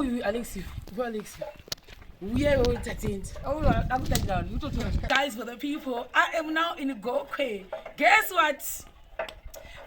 Uyu Alex, uyu Alex. Uya iwe Tatenda. Akudanira vanhu utotora. Guys for the people, I am now in Gokwe. Guess what?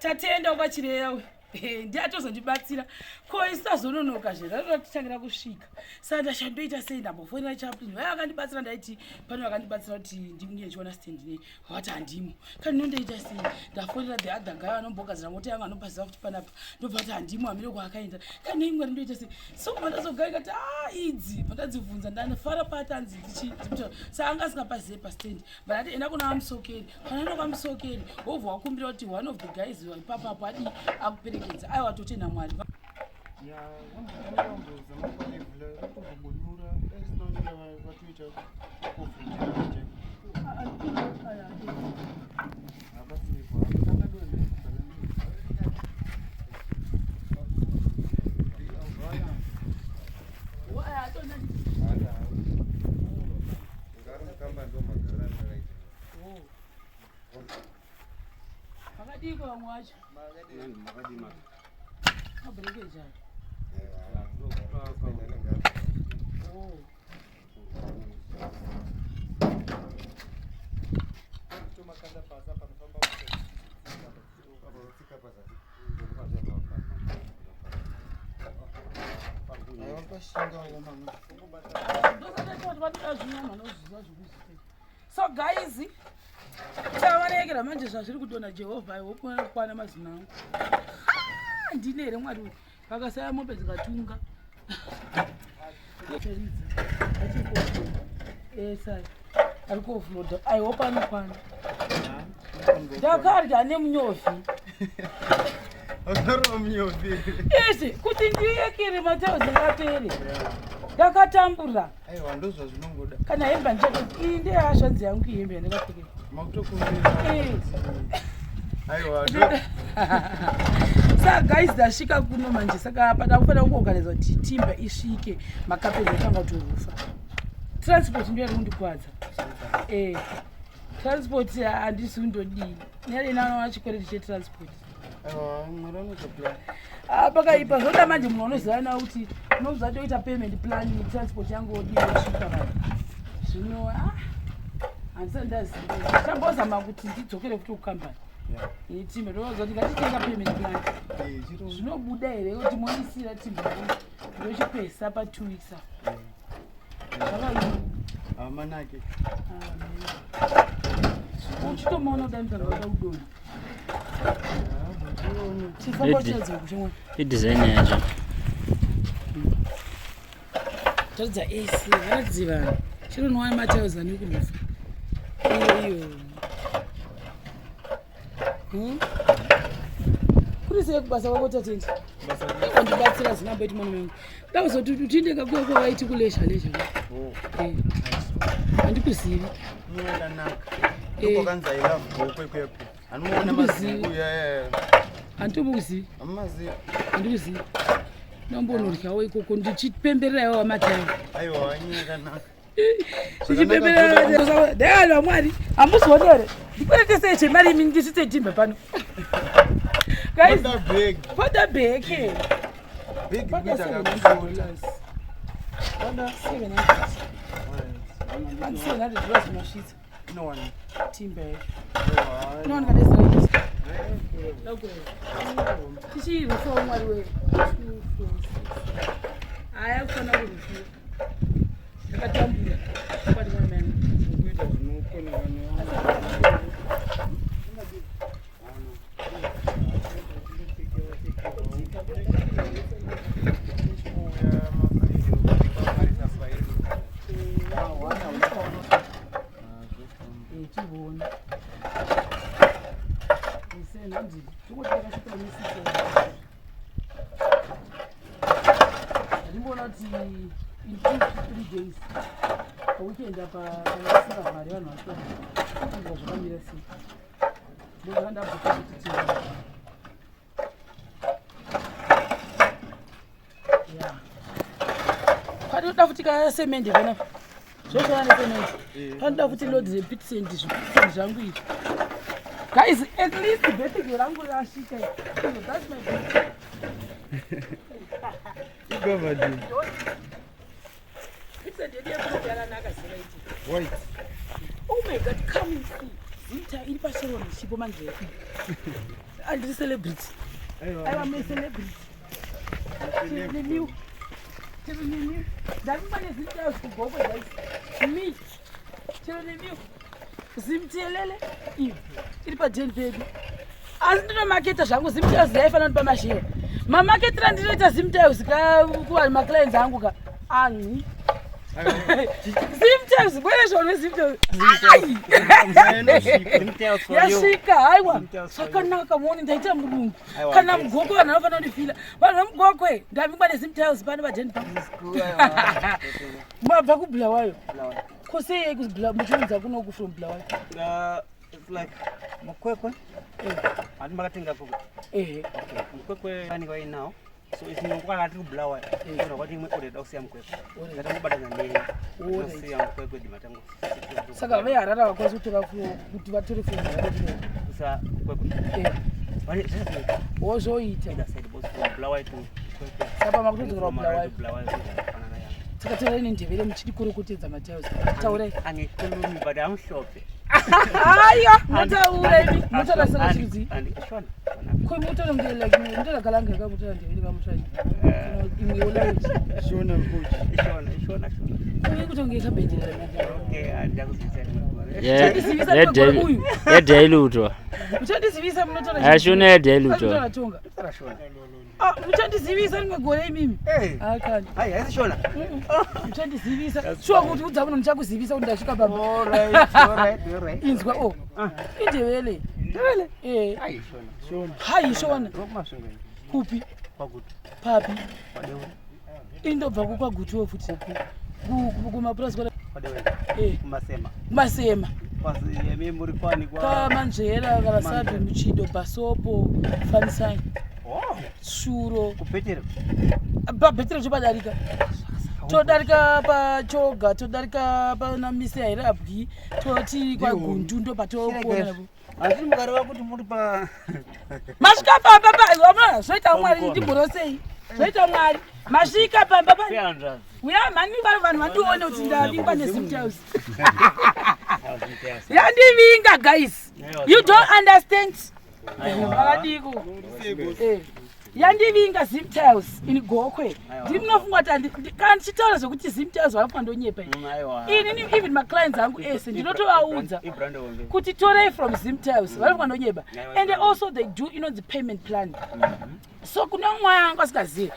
Tatenda kwachireya uyu. Eh, ndiye atozondibatsira ko isu tazononoka zve ratotitangira kusvika saka ndachandoita sei ndambofonera chaplin vaya vakandibatsira ndaiti pane vakandibatsira kuti ndinge ndichiona stand nei vati handimo kani nondoita sei ndafonera the other guy anombogadzira mota yangu anopaziva kuti panapa ndobva ati handimo hamire kwaakaenda kani imwe rindoita sei so kubva ndazogaika ti a ah, idzi bva ndadzibvunza ndafara pati anzi ndichitaura sa anga asingapazive pastand but ati enda kuna vamusokeri kana enda kwamusokeri wobva wakumbira kuti one of the guys ipapapo adii akuperekedza aiwa totenda mwari. Makadii vamwe vacho? Mabrekeji aya. Oh. So guys, chavarekera manje zvazviri kudonha Jehovha, I hope kwana mazino angu. Ndine here Mwari uyu? Pakasaya mombe dzikatunga. Ari kuofloda. I hope anokwana. Ndakarya nemunyovi. Akarova munyovi. Isi kuti ndiyekere mateo dzingapere. Ndakatambura. Aiwa ndozvazvinongoda. Kana hembe ndichati iyi ndeyahashanzi yangu iyi hembe yandakapfeka. Makutokumbira. Eh. Aiwa. Saka guys ndasvika kuno manje saka apa ndakufanira kuorganiza kuti timba isvike makapezi atanga kutorufa. Transport ndiyo yari kundikwadza. Eh. Transport handisi kundodii. Nyari chikwereti chetransport. Aiwa mwari anoita Ah, pakaipa zvoda manje munhu anoziva nawo kuti unoziva toita payment plan transport yangu odii yosvika vanhu zvino ah, handisati ndaziva chambozama kuti ndidzokere futi kukambani yetimba ndovaza kuti ngatitenga payment plan zvinobuda here kuti mondisiyira timba ndochipesa pa 2 weeks apa zvakaima. Amanake. Uchitomaona kudai mutanga wada kudonha chifamba uchiratidza kushamwa. Idesign yacho. Taridza AC varatidze vanhu chiro nowana matiles ane kurufa iyo iyo. Kuri sei kubasa kwako Tatenda? Wandibatsira zinamboiti mwana wangu ndakuzoti utiinde kakuya kwavaiti kulesha lesha. Oh. Eh. Handikuzivi. Yakanaka. Eh. Ndopakanzi I love Gokwe kwekwe. Anomuona Handikuzivi. maziku ya. Handitomukuzivi. Amazivi. Handikuzivi. Ndombonoryawo ikoko ndichipemberera iwawa matayo. Aiwa yakanaka. Ndichipemberera dai vamwari hamuzioni here ndikweretesei chemari imi ndisvitse timba pano. Guys, Poda bag. poda bheke. Bag Poda kuita $700. kakushota. Poda $700. Hanzi $700 unosvitsa Inowana. timba yacho. Aiwa. Inowanika nezera. Tichirufawo mwari wee. 2, 4, 6. Aya kufanira kurufiwa. Ndakatambura. Kwati mwana mai angu. Kuita zvinokoneka nevamwe. Tione. 700. Tongoti takasvika ne6. Ndimboona kuti in 2 to 3 days paweekend apa kana vasingavhari vanhu vacho inzwa zvakamira sei. Ndobva ndabhuka kuti tione. Ya. Panoda futi kasemende panapa. Zvosiyana nesemende. Panoda futi load repitisen zvipitisen zvangu izvi. Guys, at least birthday rangu rasvika. That's my birthday. Discovered. Vincent yedu yekuti yakanaka ziva iti. White. Oh my God, come and see. Zita iri pasharon chipo manje. Andiri celebrity. Aiwa. Aiwa me celebrity. Tiri nemiwo. Tiri nemiwo. Ndavimba nezita zvigoko guys. Me. Tiri nemiwo. Zimtelele iyo iri padeni pedu. Asi ndinomaketa zvangu Zimtiles yaifanira kundipa masheya. Mamaketero andinoita Zimtiles ka kuvanhu maclients angu ka. Anhi. Zimtiles kwene zvone Zimtiles. Ai! Yasvika haiwa zvakanaka muone ndaita murungu kana mugoko vanhu vanofanira kundifila vanhu vemugokwe ndavingwa nezimtiles pano padeni pa mabva kubulawayo kosei muchiunza kunoku from bulawayo? It's like mukwekwe. Handi makatenga koko? Ehe. Okay, mukwekwe vanenge vainawo, so isinongwara tiri kubulawayo ora kwati imwe order kusiya mukwekwe, ngatangobatana nesiya mukwekwe dimatango. Saka veharara vakwanisi kutora kuti vatore from Harare kuno? Kusa mukwekwe. Vane zvese. Wozvoita. Either side, both from Bulawayo to Kwekwe. Saka makutodzokera From Harare kuBulawayo? to Bulawayo, kufanana ya. Saka taurai nendevere muchidikorokotedza matiles, taurai. Angikhulumi, but amhlophe. Haiwa, munotaura imi, munotaura saka chirudzi? Shona. Ko mutora mndele like mutora kalanga ka mutora ndevere ka mutora kana imwewo language? Shona coach. Shona, Shona, Shona. Kuri kutonge kabendera. Okay, andakuzivisa rimwe gore. Muchandizivisa rimwe gore uyu. Yedhailutwa. Muchandizivisa munotora. Ashona yedhailutwa. Munotora tonga. Tora Shona. Ah, muchandizivisa rimwe gore imimi. Eh. Akani. Hayi, haisi Shona. Muchandizivisa. Shuwa kuti udza muno ndichakuzivisa kuti ndasvika baba. All right, all right, all right. Inzwa o. Indevele. Ndebele. Eh. Hayi, Shona. Shona. Hayi Shona. Rokumasvingo. Kupi? Kwagutu. Papi? Kwadeure. Indobva kukwaGutiwo futi. Kumapurasi kwa Kwadeure. Eh. Kumasema. Masema. Kwasi emi muri kwani kwa. Kamanzvera, Kavasabi, Muchido, Basopo, Fanisai, Oh, Shuro. kupetero. Pabhetero topadarika. Todarika pachoga, todarika pana Misia Herabwi, toti kwaGundu ndopatokuona napo. Asi mukareva kuti muri pa Masvika pamba pa zvoita Mwari ndimborosei. Zvoita Mwari. Masvika pamba pa. Uya mhani vanhu vandione kuti ndavingwa neZimtiles. Yandivinga guys. You don't understand. Vakadiko. Eh. Yandivinga Zimtiles in Gokwe. Ndiri munofunga kuti kana ndichitaura zvekuti Zimtiles vanofunga ndonyepa. Aiwa. Inini even maclients angu ese ndinotovaudza Ibrand hombe. kuti torei from Zimtiles, vanofunga ndonyeba. And also they do inonzi payment plan. So kune umwe wangu asingazivi.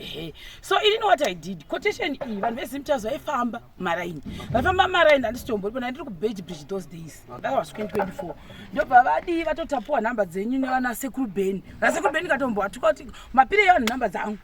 Ehe. So inini what I did, quotation iyi, vanhu veZimtiles vaifamba maraini, vaifamba maraini, handisitomboripo, ndandiri kuBeitbridge those days, that was 2024. Ndobva vadii vatotapuwa nhamba dzenyu nevana Sekuru Ben. Vana Sekuru Ben katombowatuka kuti mapire evanhu nhamba dzangu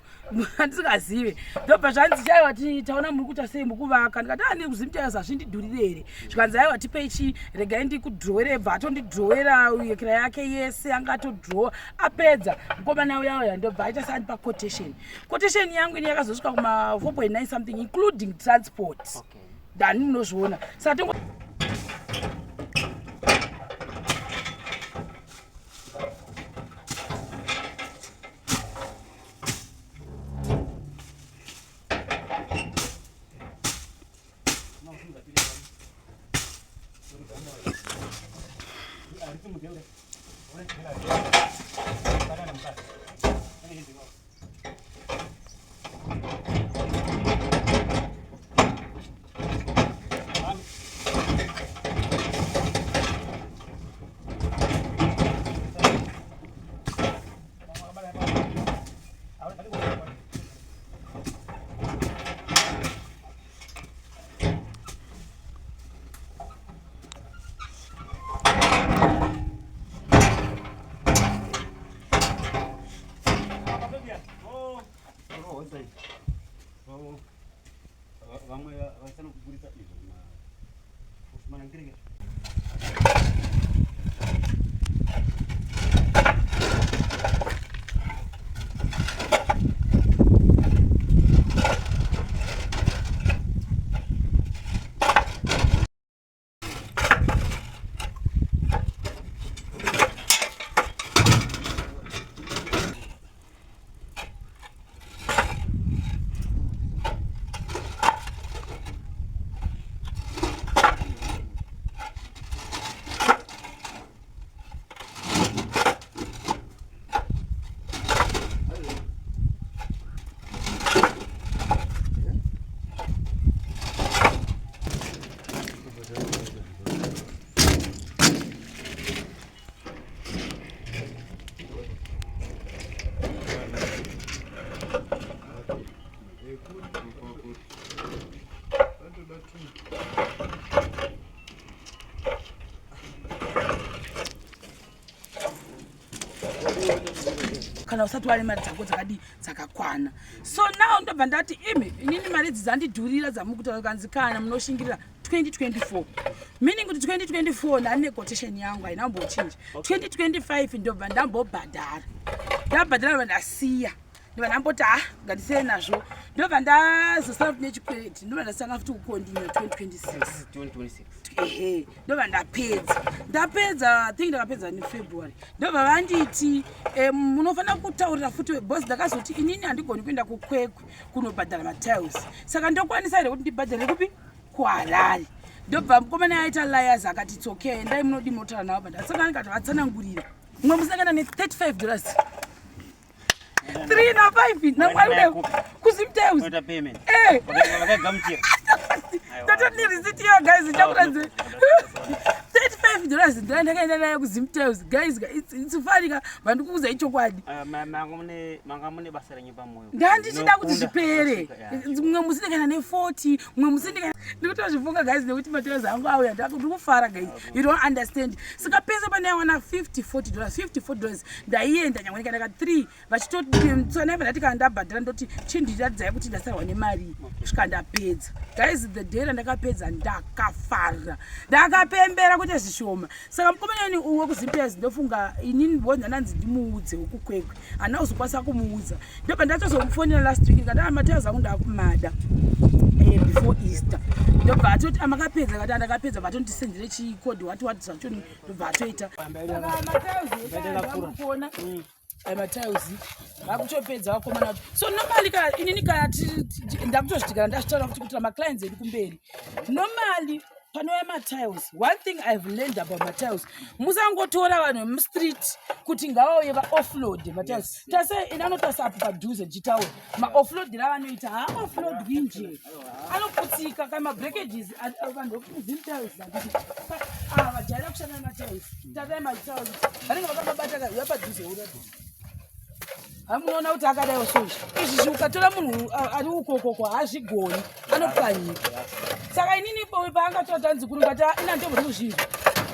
handisingazive. Ndobva zvanzi chaiwa ti taona muri kuita sei mukuvaka. Ndikati ani kuZimtiles hazvindidhurire here? Zvikanzi aiwa, tipei chi regai ndikudhowere. Bva atondidhowera yekira yake yese anga atodhowa apedza mukomana uya uya. Ndobva aita saandipa quotation. Quotation yangu ini yakazosvika kuma 4.9 something including transport. Dani munozviona saka tongo Vamwe vasana kuburitsa izvo manangirike. Kana usati wane mari dzako dzakadii dzakakwana. So now ndobva ndati imi inini mari idzi dzandidhurira dzamukutaura, kanzi kana munoshingirira 2024, meaning kuti 2024 ndane quotation yangu haina kumbochinja. 2025 ndobva ndambobhadhara, ndabhadhara, ndobva ndasiya, ndobva ndamboti ha, ngandisiyei nazvo, ndobva ndazosara futi nechikwereti, ndobva ndasanga futi kucontinue 2026. 2026. Ehe, ndobva ndapedza, I think ndakapedza neFebruary. Ndobva vanditi munofanira kutaurira futi bos. Ndakazoti inini handigoni kuenda kuKwekwe kunobhadhara matiles, saka ndokwanisa here kuti ndibhadhare kupi? KuHarare. Ndobva mukomana aita liars akati it's okay, endai munodi munotaura navo. Bandasangana ndikati vatsanangurira mumwe musangana ne$35, 3 na5 namwari kuZimtiles. Unoita payment. Eh. Vakagamuchira. Tatoni receipt iyo guys, ichakuradze $35. Ndira ndakaenda nayo kuZimtiles guys. It's funny ka, vandikuudza ichokwadi. Manga mune basa renyu pamoyo. Ndandichida kuti Ndinokunda. zvipere. Yeah. Mumwe musi ndikaenda ne40, mumwe musi ndikaenda. Ndikutozvifunga guys, nekuti matiles angu auya, ndiri kufara guys, you don't understand. Saka pese pandaiwana 50, $40, 50, $40, ndaienda nyangwe ndikaenda ka 3 vachitotsanaiva. Ndati kana ndabhadhara ndoti chindiratidzai kuti ndasarwa nemari kusvika ndapedza. Guys, the day randakapedza ndakafara, ndakapembera kuite zvishoma. Saka mukomanani uwe kuZimtiles, ndofunga inini bonza ndanzi ndimuudze ukuKwekwe, handina kuzokwanisa kumuudza. Ndobva ndatozomufonera last week, ndikati ah, matiles angu ndakumada before Easter. Ndobva atoti amakapedza, kati andakapedza, vatondisendere chicode wati wati zvacho, ndobva atoita. Saka matiles kuona aya matiles vakutopedza vakomana vacho. So normally kana inini kana ndakutozviti kana ndazvitaura futi kuitira maclients edu kumberi, normally panouya matiles, one thing I've learned about matiles, musangotora vanhu vemustreet kuti ngavauye vaoffload matiles. Tase ine anotarisa apo padhuze ndichitaura maoffloadiro avanoita, haaoffloadwi nje, anoputsika kana mabreakages. Vanhu vekuZimtiles handiti vajaira kushanda nematiles, tarai matiles vanenge vakamabata kauya padhuze uratidza hamunoona kuti akadaiwo. So izvi ukatora munhu ari ukokoko haazvigoni, anopwanyika. Saka inini paangatora tanzi kuri ngati ina ndombori kuzvizwa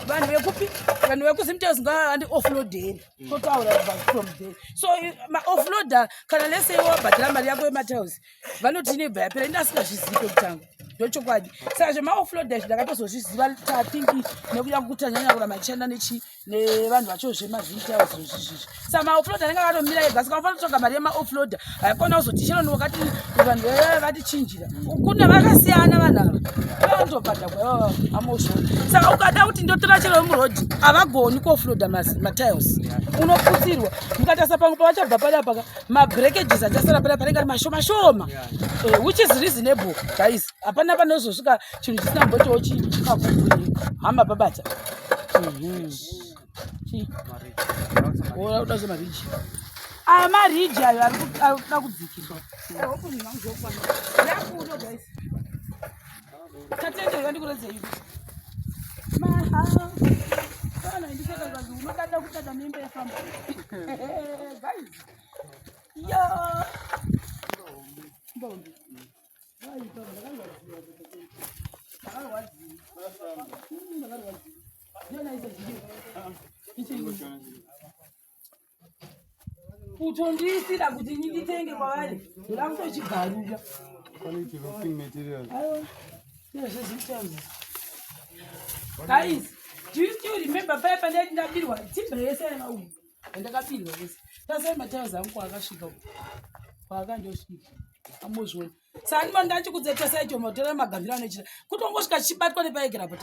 vanhu vekupi, vanhu vekuZimtiles ngaandi offloaderi, totaura from there. So maoffloader kana lese wabhadhara mari yako yematiles, vanoti inebva yapera. Indi asingazvizivi pekutanga, ndochokwadi. Saka zvemaoffloader izvi ndakatozozviziva tathinki nekuda kwekuti tanyanya kuramba tichishanda nechi nevanhu vacho zvemaZimtiles zvezvizvizvi. Saka maoffloader anenge akatomira ega, saka ufanira kutsvaga mari yemaoffloader. Haikona kuzoti chero wakati vanhu veve vatichinjira, kuna vakasiyana vanhu ava vanotobhadhagwa ivava amosho. Saka ukada kuti ndotora chero wemurodhi, havagoni kuoffloada matiles, unoputsirwa. Mukatarisa pamwe pavachabva panapa, mabreakages achasara panapa anenge ari mashoma shoma, which is reasonable guys. Hapana panozosvika chinhu chisina mbotiwo chikakubvurika hamba pabata. Chii? Uda zvemariji aya, mariji ayo ari kuda kudzikiswa. I hope zvinhu zvangu zvokwana. Yakuno guys, tatendera ndikuratidza ivi maha ndiseka zvanzi unodada kudada neimba yefamba guys. Yo mbombi ndakarwadziwa, ndakarwadziwa. Ndionaisa chii kutondiisira kuti ini nditenge kwavari, ndoda kutochibvarura. Quality roofing materials. Aiwa, ndezvezimtiles guys. Do you still remember paya pandaiti ndabirwa timba yese yaiva yandakabirwa yese? Tasai matiles angu kwaakasvika uku, kwaakandosvika amozviona. Saka ndimo ndachikudza, tasai chomotora magambiro anochita kutongosvika chichibatwa nepaegerapo.